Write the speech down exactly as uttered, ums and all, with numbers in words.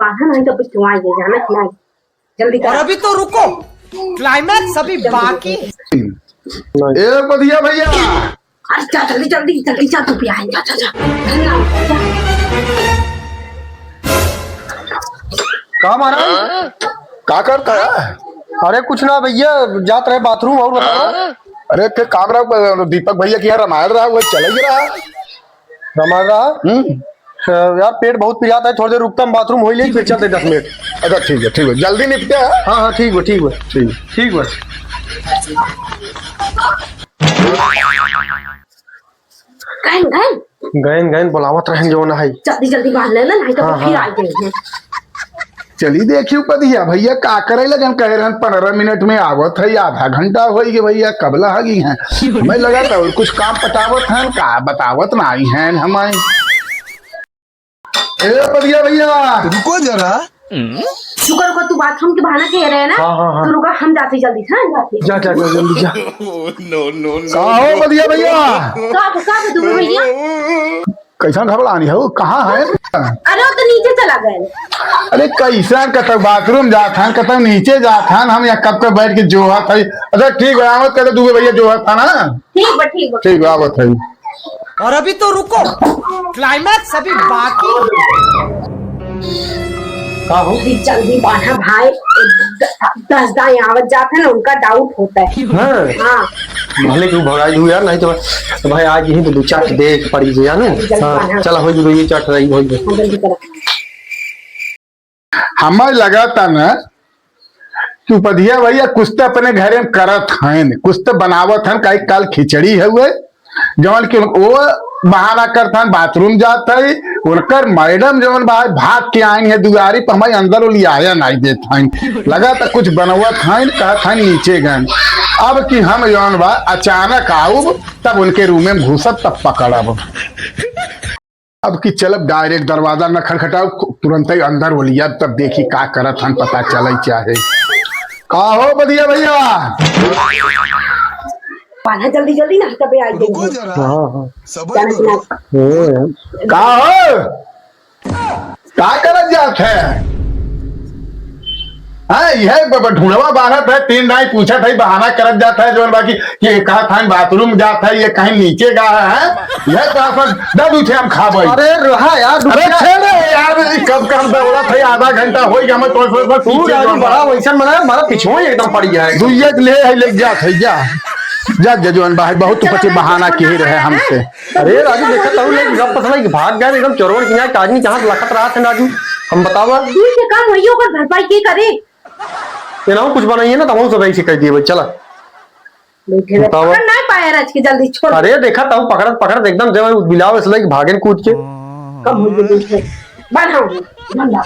बांधा नहीं तो पिछुआ ये जाना कि नहीं। जल्दी और करा। अभी तो रुको, climax अभी बाकी है। ए पधिया भैया, अरे जा जल्दी, जल्दी, जल्दी जा, तू भी आए, जा, जा, जा। का महाराज? का करता है? अरे कुछ ना भैया, जात रहे बाथरूम, और बताओ। अरे के काम रहा, दीपक भैया के यहाँ रामायण रहा, वो चले गया रहा। रामायण रहा? हम्म। अ, यार पेट बहुत पिरात है, थोड़ी देर रुकता, हम बाथरूम हो ही ले, फिर चलते दस मिनट। अच्छा ठीक है, ठीक है, जल्दी निपटे है। हाँ हाँ ठीक है, ठीक है। ठीक। ठीक है। गहन, गहन। गहन, गहन बोलावत रहन जौन है। जल्दी, जल्दी बांध लेना, नहीं तो हाँ, फिर हाँ। आ गए हैं। चली देखियो पधिया भैया का करे लगन, कहे रहन पन्द्रह मिनट में आवत है, आधा घंटा होई गए भैया, कब लहागी हैं? हमें लगा था और कुछ काम पटावत हैं, का बतावत नहीं हैं हमें। ए पधिया भैया, रुको जरा। शुक्र को तू बाथरूम के बहाना कह रहे हैं ना? हाँ, हाँ, हाँ। तो रुका, हम जाते जल्दी से, हाँ, जाते। जा, जा, जा, जल्दी जा। का हो पधिया भैया? का, का दुबे भैया? कैसा घबरानी हो? कहाँ है? अरे वो तो नीचे चला गए। अरे कैसा कतौ बाथरूम जात हन, कतौ नीचे जात हन, हम यहाँ कब के बैठ के जोहत है। अच्छा ठीक है, आवत करे दुबे भैया जोहत है ना? ठीक बा, ठीक बा। ठीक बा, आवत है। और अभी तो रुको, climax अभी बाकी है। का हो? अरे जल्दी बांधा भाई, द-, दस दाई आवत जात है ना, उनका doubt होता है। हाँ। हाँ। भले तू भगाई दू यार, नहीं तो भाई आज यहीं पे दो चाट दे पड़ी गया ना। जल्दी हाँ, बांधा। चला हो जी, ये चाट रही हो जी। हाँ, जल्दी करो। हमें लगा था ना कि उपधिया भैया कुछ तो अपने घरे में करत हैं, कुछ तो बनावत हैं, काहे काल खिचड़ी है हुए, जवन कि वो बहाना करत हैं, बाथरूम जात है, उनकर मैडम जवन बा भाग के आइन है दुआरी पर, हमें अंदर वो लियाया नहीं देत हैं, लगा तो कुछ बनवत हैं, कहत हैं नीचे गए। अब कि हम जवन बा अचानक आउब, तब उनके रूम में घुसब, तब पकड़ब। अब कि चलब direct दरवाजा न खटखटाओ, तुरंत ही अंदर हो लिया, तब देखी का करत हन, पता चले चाहे। का हो बधिया भैया? पाला जल्दी जल्दी ना, तबे आई रुको देंगे। जरा, हाँ, हाँ। सबर जाना करो। सुना। ओ यार। का हो? का करत जात है? हाँ, यह ब-, ब-, ढूंढवा बांधत है, तीन दाई पूछत है, बहाना करत जात है, जौन बाकी ये कहा था बाथरूम जात है, ये कहीं नीचे गा है, यह तो अपन दद उठे हम खाबे। अरे रहा यार, अरे रुक जा। छेड़े यार, ये कब का हम दौड़त है, आधा घंटा हो गया, मैं तो, तो, तो तू पीछे राजू जाऊंगा। बड़ा वैसन बना है, हमारा पिछुआ ही एकदम पड़ गया है। दुइया के ले है, ले जात है, जा। जा, जा, जौन बाहर बहुत चलो, पचे मैं बहाना कुछ किए रहे बनाना है। हमसे। अरे राजू, देखा तहु लोग गप पसंद है कि भाग गए एकदम चोरवन की यहाँ, आदमी कहाँ से लखत रहा था राजू, हम बतावा। ठीक है, काम होइए, ओकर भरपाई के करे? ये ना कुछ बनाइए ना, तो हम सब ऐसे कह दिए भाई, चला। बैठे रहे, बतावा। पकड़ ना पाए राज के, जल्दी छोड़। अरे देखा तहु पकड़त पकड़त एकदम जब बिलाव इसलिए कि भागेन कूद के। कम हो गई, बैठे। बढ़ाओ, बढ़ाओ।